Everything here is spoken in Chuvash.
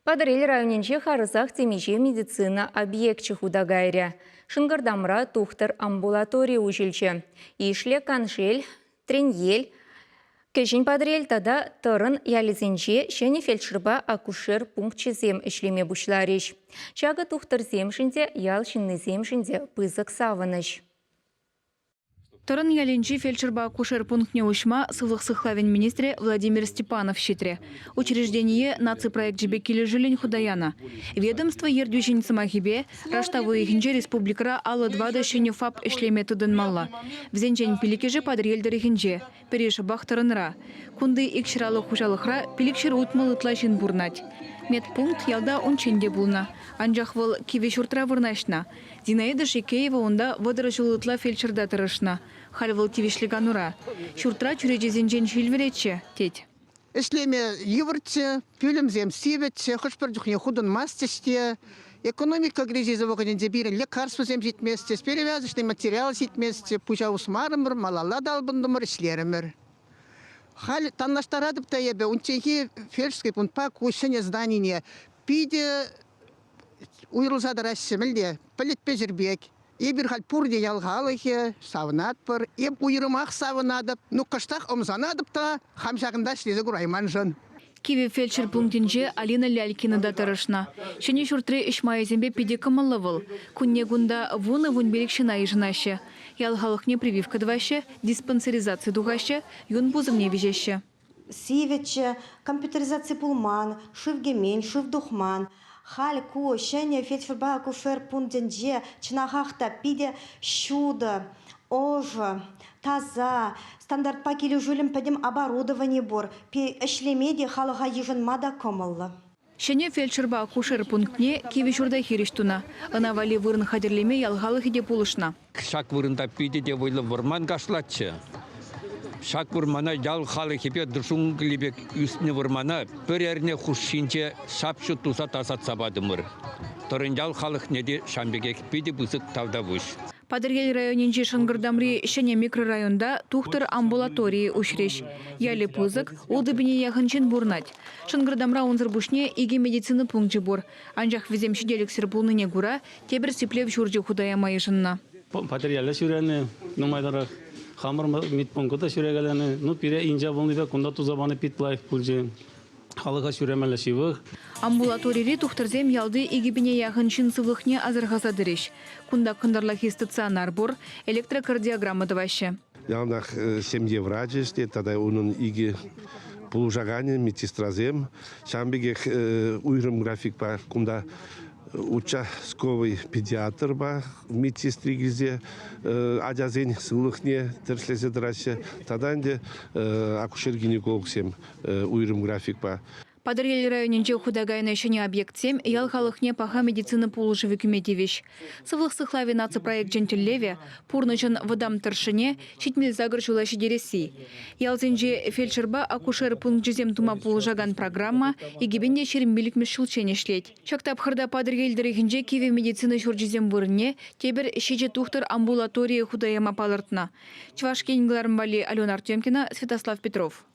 Патӑрьел районӗнче харӑсах темиҫе медицина объекчӗ хута кайрӗ. Шӑнкӑртамра тухтӑр амбулатори уҫӑлчӗ. Ишлӗ, Каншел, Треньел, Кӗҫӗн Патӑрьел тата Тӑрӑн ялӗсенче ҫӗнӗ фельдшерпа акушер пункчӗсем ӗҫлеме пуҫларӗҫ. Ҫакӑ тухтӑрсемшӗн те, ял ҫыннисемшӗн те пысӑк савӑнӑҫ. Тӑрӑн ялӗнчи фельдшерпа акушер пунктне уҫма сывлӑх сыхлавӗн министрӗ Владимир Степанов ҫитрӗ. Учреждение наци проекчӗпе килӗшӳллӗн хута янӑ. Ведомство ертӳҫин сӑмахӗпе, раштав уйӑхӗнче республикӑра 54 ҫӗнӗ ФАП ӗҫлеме тытӑнмалла. Вӗсенчен пиллӗкӗшӗ Патӑрьел тӑрӑхӗнче, пӗри шӑпах Тӑрӑнра. Кунти икҫыраллӑ хуҫалӑхра 560 ытла ҫын пурӑнать. Медпункт ялта унччен те пулнӑ. Анчах вӑл кивӗ ҫуртра вырнаҫнӑ. Зинаида Шикеева унта 30 ҫул ытла фельдшерта тӑрӑшнӑ. Халь вӑл тивӗҫлӗ канура. Ҫуртра чӳречесенчен ҫил вӗретчӗ, тет. Ӗҫлеме йывӑрччӗ, пӳлӗмсем сивӗччӗ, хӑш-пӗр чухне хутӑнмастчӗҫ те. Экономика кризисӗ вӑхӑтӗнче пирӗн лекарствӑсем ҫитместчӗҫ, перевязочный материал ҫитместчӗ. Пуҫа усмарӑмӑр, малалла талпӑнтӑмӑр, ӗҫлерӗмӗр. Халь танлаштаратӑп та эпӗ унчченхи фельдшерский пунктпа ку ҫӗнӗ зданине питӗ уйрӑлса тӑраҫҫӗ мӗнле пӗлӗтпе ҫӗр пек. Эпир халь пурте ял халӑхӗ, савӑнатпӑр. Эп уйрӑмах савӑнатӑп. Ну, кӑштах ӑмсанатӑп та хам ҫакӑнта ӗҫлесе курайманшӑн. Кивӗ фельдшер пунктӗнче Алина Лялькина та тӑрӑшнӑ. Ҫӗнӗ ҫуртри ӗҫ майӗсемпе питӗ кӑмӑллӑ вӑл. Кунне кунта вунӑ-вунпилӗк ҫынна йышӑнаҫҫӗ. Ял халӑхне прививка тӑваҫҫӗ, диспансеризаци тухаҫҫӗ, юн пусӑмне виҫеҫҫӗ. Сивӗччӗ, компьютеризаци пулман, шыв кӗмен, шыв тухман. Халь ку ҫӗнӗ фельдшерпа акушер пунктӗнче чӑнахах та питӗ ҫутӑ, ӑшӑ, таса, стандартпа килӗшӳллӗн пӗтӗм оборудовани пур. Ӗҫлеме те, халӑха йышӑнма та кӑмӑллӑ. Ҫӗнӗ фельдшерпа акушер пунктне кивӗ ҫурта хирӗҫ тунӑ. Ӑна валли вырӑн хатӗрлеме ял халӑхӗ те пулӑшнӑ. Ҫак вырӑнта питӗ те вӑйлӑ вӑрман кашлатчӗ. Ҫак вӑрмана ял халӑхӗпе джунгли пек ӳснӗ вӑрмана пӗр эрне хушшинче ҫап-ҫут туса тасатса патӑмӑр. Тӑрӑн ял халӑхне те ҫавӑн пекех питӗ пысӑк тавтапуҫ. Патӑрьел районӗнчи Шӑнкӑртамри ҫӗнӗ микрорайонта тухтӑр амбулаторийӗ уҫрӗҫ. Ялӗ пысӑк, ултӑ пине яхӑн ҫын пурӑнать. Шӑнкӑртамра унсӑр пуҫне икӗ медицина пункчӗ пур. Анчах вӗсем ҫителӗксӗр пулнине кура тепӗр сиплев ҫурчӗ хута яма йышӑннӑ. Патӑрьеле ҫӳренӗ нумайтарах. Хамӑр медпункта та ҫӳрекеленӗ. Ну, пире инҫе пулнипе кунта туса пани пит лайӑх пулчӗ. Халӑха ҫӳремелле ҫывӑх. Амбулаторире тухтӑрсем ялти 2000 яхӑн ҫын сывлӑхне асӑрхаса тӑрӗҫ. Кунта кӑнтӑрлахи стационар пур, электрокардиограмма тӑваҫҫӗ. Яланах ҫемье врачӗ ӗҫлет тата унӑн икӗ пулӑшаканӗ, медсестрасем. Ҫавӑн пекех уйрӑм графикпа кунта участковый педиатрпа медсестри килсе ачасен сывлӑхне тӗрӗслесе тӑраҫҫӗ. Тата ӗнтӗ акушер-гинекологсем уйрӑм графикпа. Патӑрьел районӗнче хута кайнӑ ҫӗнӗ объектсем ял халӑхне паха медицина пулӑшӑвӗ кӳме тивӗҫ. Сывлӑх сыхлавӗ наци проекчӗн тӗллевӗ пурнӑҫӑн вӑтам тӑршшӗне 78 ҫула ҫитересси. Ялсенче фельдшерпа акушер пункчӗсем тума пулӑшакан программа 2025-мӗш ҫулччен ӗҫлет. Ҫак тапхӑрта Патӑрьел тӑрӑхӗнче кивӗ медицина ҫурчӗсем вырӑнне тепӗр ҫичӗ тухтӑр амбулаторийӗ хута яма палӑртнӑ. Чӑваш Ен кӑларӑм валли Алена Артемкина, Святослав Петров.